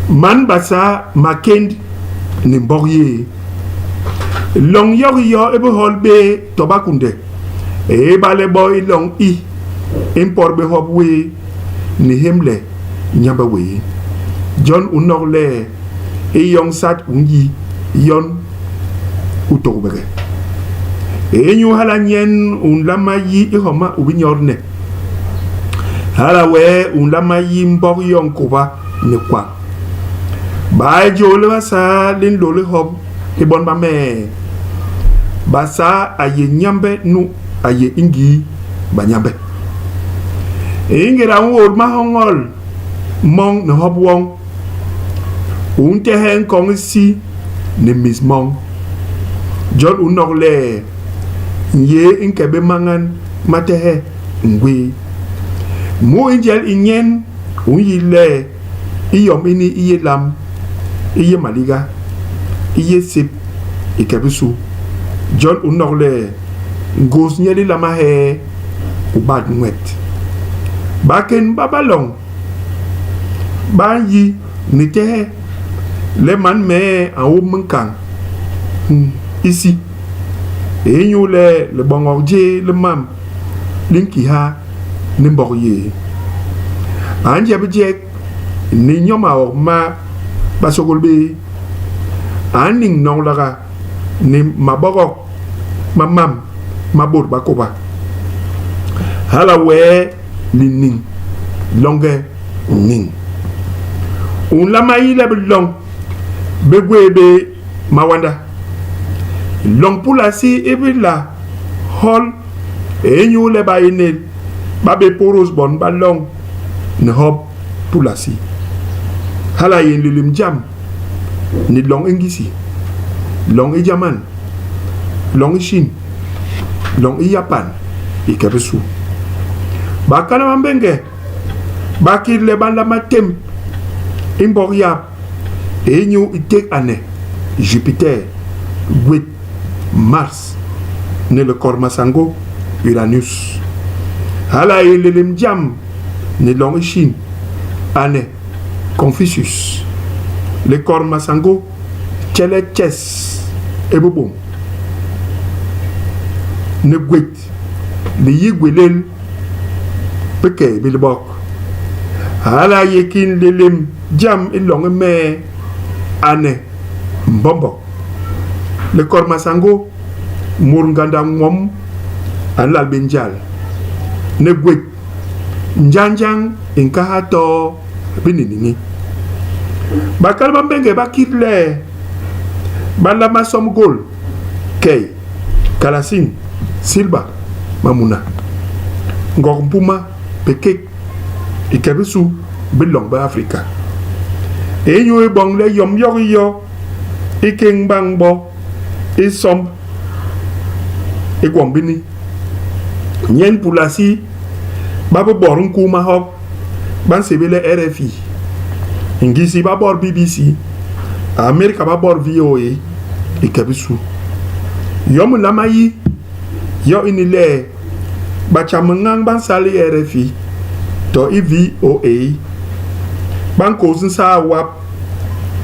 Man Basaa makénd ni mbog yéé. Loñ yokiyo i bihol bé to bakunde ibale bo i loñ i, i mpot bé hop wéé ni hémle Nyambe wéé. Jon u nok le i yoñ sat u nyi yon u tôgbege. Inyu hala nyen u nlama yi i homa u bi nyodne. Hala wee u nlama yi mbog yoñ kôba ni kwañ. Baa i jôl li Basaa li nlôl i hop i bon ba mee? Basaa a yé Nyambe nu a yé i ngii banyambe. I ngéda u ñôt mahoñol moñ ni hop woñ, u ntehe nkoñ isi ni mis moñ. Jon u nok le njéé i nke bé mañan ma tehe ngwéé. Mu i njel i nyen u nyi le i yom ini i yé lam, i yé maliga, i yé sép i ke bisu. Jon u nok le ngôs nye li lama hee u bat nwet. Bakén ba baloñ ba nyi ni tehe le man mee a ôm minkañ isi inyule liboñok jé li mam li nkiha ni mbok yé. A nje bijek ni nyo maok ma basôgôl bé. A niñ noñlaga ni mabogok ma mam ma bôt ba kôba. Hala wee liniñ loñge niñ. U nlama yi le biloñ bi gwé bé mawanda. Loñ Pulasi i bi la hol inyule baénél ba bé pôdôs bon ba loñ ni hop Pulasi. Hala a yé nlélém jam ni loñ i Ngisi, loñ i Jaman, loñ i Chine, loñ i Yapan i ke bisu. Bakana ba Mbenge ba kit le ba nlama témb i mbok yap inyu i ték ane Jupiter, gwét, Mars, ni likot masangô, Uranus. Hala a yé nlélém jam ni loñ i Chine, ane Confucius, likot masangô, tjélet tjés i bibôm, ni gwét li yi gwélél bikei bi libok. Hala a yé ki nlélém jam i loñ i mee ane mbombok. Likot masangô, mut ngandak nwom a nlal bé njal, ni gwét, njanjañ i nkaha too bininiñi. Bakal ba Mbenge ba kit le ba nlama somb gôl, kei, kalasin, silba, mamuna, ngok mpuma, bikék i ke bisu bi loñ bi Afrika. Inyu i boñ le yom yokiyo i kéñ bañ bo i somb i gwom bini, nyen Pulasi ba bi bot nkuu mahop ba nsébél le RFI, Ngisi ba bot BBC, Amérika ba bot VOA i ke bisu. Yom u nlama yi, yo ini le, batjam miñañ ba nsal i RFI to i VOA ba nkôs nsaa wap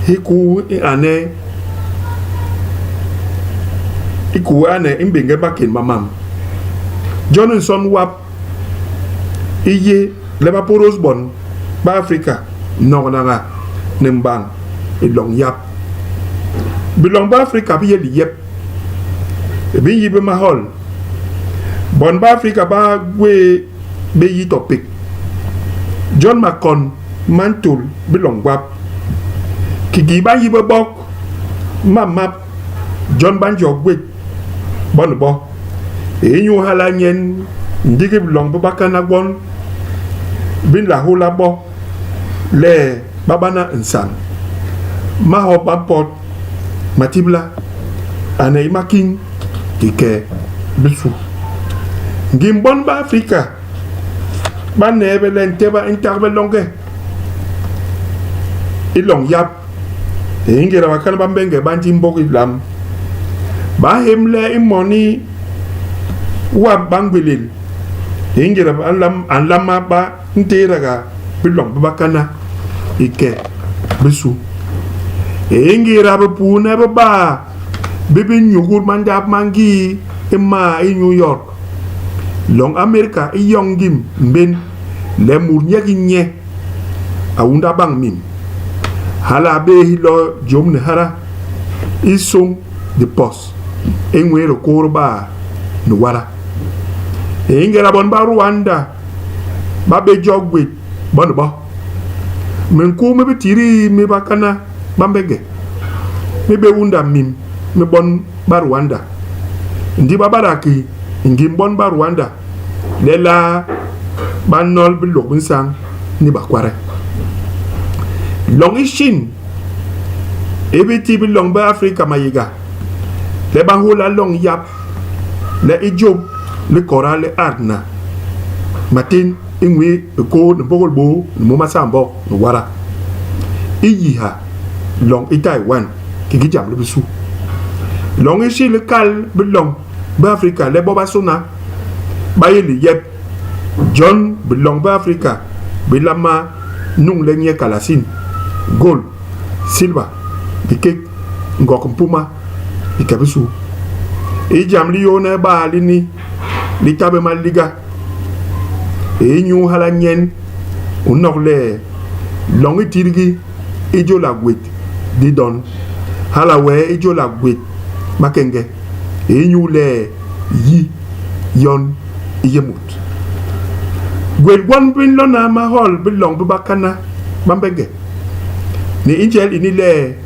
hikuu i ane hikuu ane i mbéñge bakén ba mam. Jon nson wap i yé le ba pôdôs bon ba Afrika nognaga ni mbañ i loñ yap. Biloñ bi Afrika bi yé liyep, bi nyi bé mahol. Bon ba Afrika ba gwé bé yi to pék. Jon makon ma ntôl biloñ gwap. Kiki ba nyi bé bok mam map, jon ba njo gwét bo ni bo. Inyu hala nyen ndigi biloñ bi bakana gwon bi nla hôla bo le ba bana nsañ. Mahop ba mpot matibla, ane i makiñ i ke bisu. Ngim bon ba Afrika ba neebe le nteba i ntagbe loñge i loñ yap. I ngéda bakana ba Mbenge ba nti mbok ilam, ba nhémle i moni wap ba ngwélél. I ngéda a nlama ba ntéédaga biloñ bi bakana i ke bisu. I ngéda bipuune bi baa bi bi nyugut mandap ma ngii i maa i New York, loñ Amérika i yoñ ngim mbén le mut nye ki nye a unda bañ mim. Hala a bé hilo jôm ni hada i sôñ dipos i nwii dikôô di baa ni wada. I ngéda bon ba Rwanda ba bé jo gwét bo ni bo, minkuu mi bitidii mi bakana ba mbéñge mi bé unda mim mi bon ba Rwanda, ndi ba badak ki ngim bon ba Rwanda lelaa ba nol bilôk bi nsañ ni bakwade. Loñ i Chine i bi ti biloñ bi Afrika mayéga le ba nhôla loñ yap le i jôp likoda li adna matén i nwii hikôô ni mbôgôl bôô ni môm masaambok ni wada, i yiha loñ i Taiwan kiki jam li bisu. Loñ i Chine i kal biloñ bi Afrika le bobasôna ba yé liyep, jon biloñ bi Afrika bi nlama nuñle nye kalasin, gôl, silba, bikék, ngok mpuma i ke bisu. I jam li yôhne baa lini li ta bé maliga. Inyu hala nyen u nok le loñ i tidgi i jôla gwét didon, hala wee i jôla gwét makeñge, inyule yi yon i yé mut. Gwét gwon bi nlona mahol biloñ bi bakana ba mbéñge. Ni i njel ini le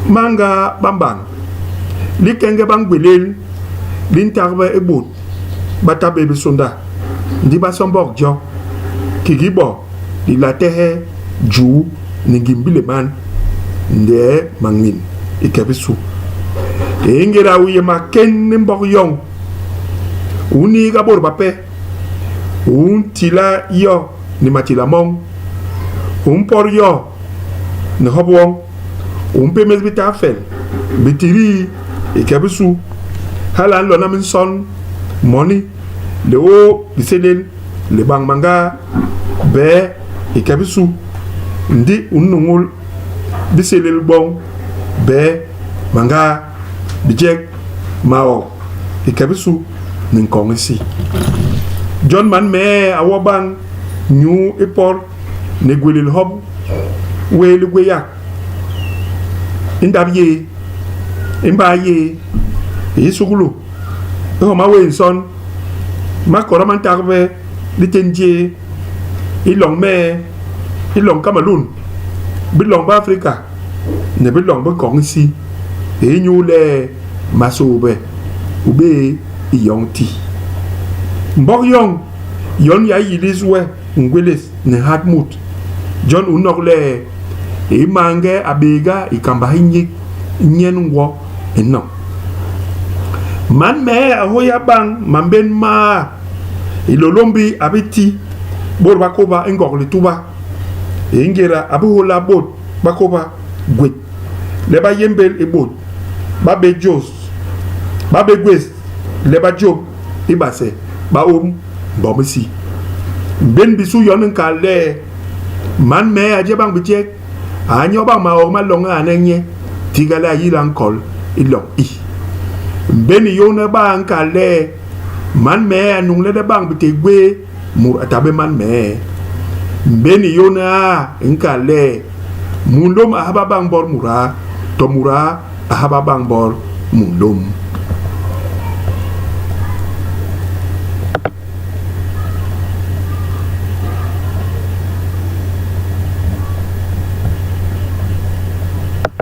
mañga ba mbañ, likeñge ba ngwélél li ntagbe i bôt ba ta bé bisônda, ndi ba sombok jo kiki bo li la tehe juu ni ngim biléman ndee mañwin i ke bisu. I ngéda u yé makénd ni mbok yoñ, u niiga bôt bape, u ntila yo ni matila moñ, u mpot yo ni hop woñ, u mpémés bitafel, bitidii i ke bisu. Hala a nlona minson, moni, liôô bisélél, libañ mangaa, bee i ke bisu. Ndi u nnuñul bisélél gwoñ, bee, mangaa, bijek, maok i ke bisu ni nkoñ isi. Jon man mee a wo bañ nyuu i pot ni gwélél hop wé ligwéyak i ndap yéé, i mbaa yéé, i suklu, i homa wéé nson, makoda ma ntagbe litén jéé, i loñ mee, i loñ Kamerun, biloñ bi Afrika ni biloñ bi nkoñ isi inyule masôôbe u bé i yoñ ti. Mbok yoñ yon y'a yilis we ngwélés ni nhat mut. Jon u nok le i maange a bééga i kamba hi nyik nyen ngwo i nnoñ. Man mee a hôya bañ mambén maa Hilôlômbi a bi ti bôt ba kôba i Ngog Lituba i ngéda a bi hôla bôt ba kôba gwét le ba yémbél i bôt ba bé jôs, ba bé gwés le ba jôp i base ba ôm mbom isi. Mbén bisu yon i nkal le, man mee a je bañ bijek, a nyo bañ maog ma loñ a ane nye, tiga le a yila nkol i loñ i. Mbén i yôhne baa nkal le, man mee a nuñlene bañ biték gwéé, mut a ta bé man mee. Mbén i yôhne aa i nkal le, munlôm a haba bañ mbot mudaa, to mudaa a haba bañ mbot munlôm.